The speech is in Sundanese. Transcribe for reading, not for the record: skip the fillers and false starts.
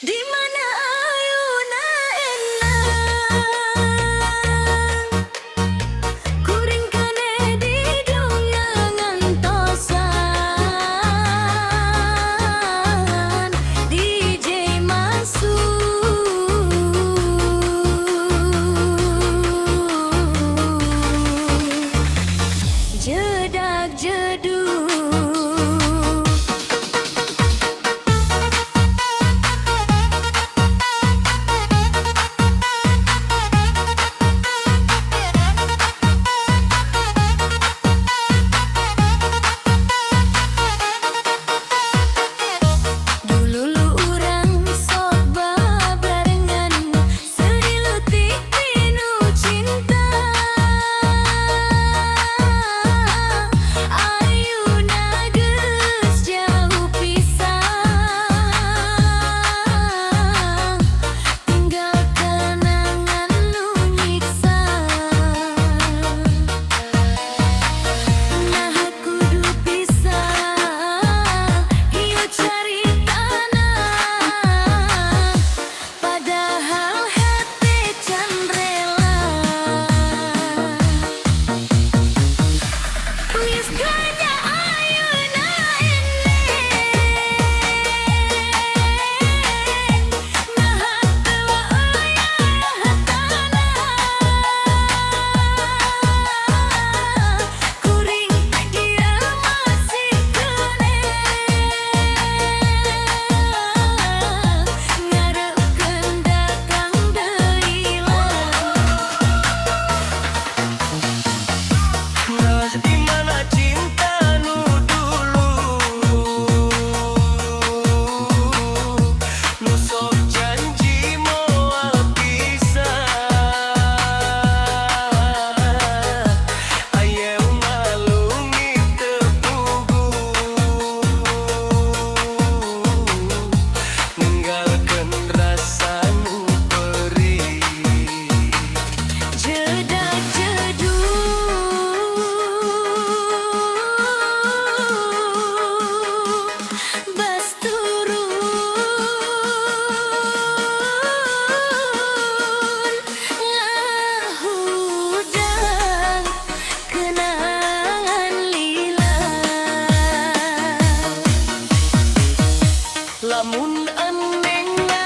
Di mana ayeuna endang? Kuring keneh di dunya ngantosan DJ masuk. Jedag jedug. Dululu urang sok babarengan, Seri leutik pinuh cinta. Ayeuna geus jauh pisan, Tinggal kenangan nu nyiksa. Naha kudu pisah, ieu caritana, Padahal hate can rela. Geus ganya ayeuna endeng. Naha teu aya hatana? Kuring dia masih keneh ngarepkeun datang deui lah. Nah, di mana cinta nu dulu, Nu sok janji moal pisah? Ayeuna leungit teu puguh, Ninggalkeun rasa nu perih. Jedag jedug, Bas turun ngahudang kenangan lila. Lamun eneng.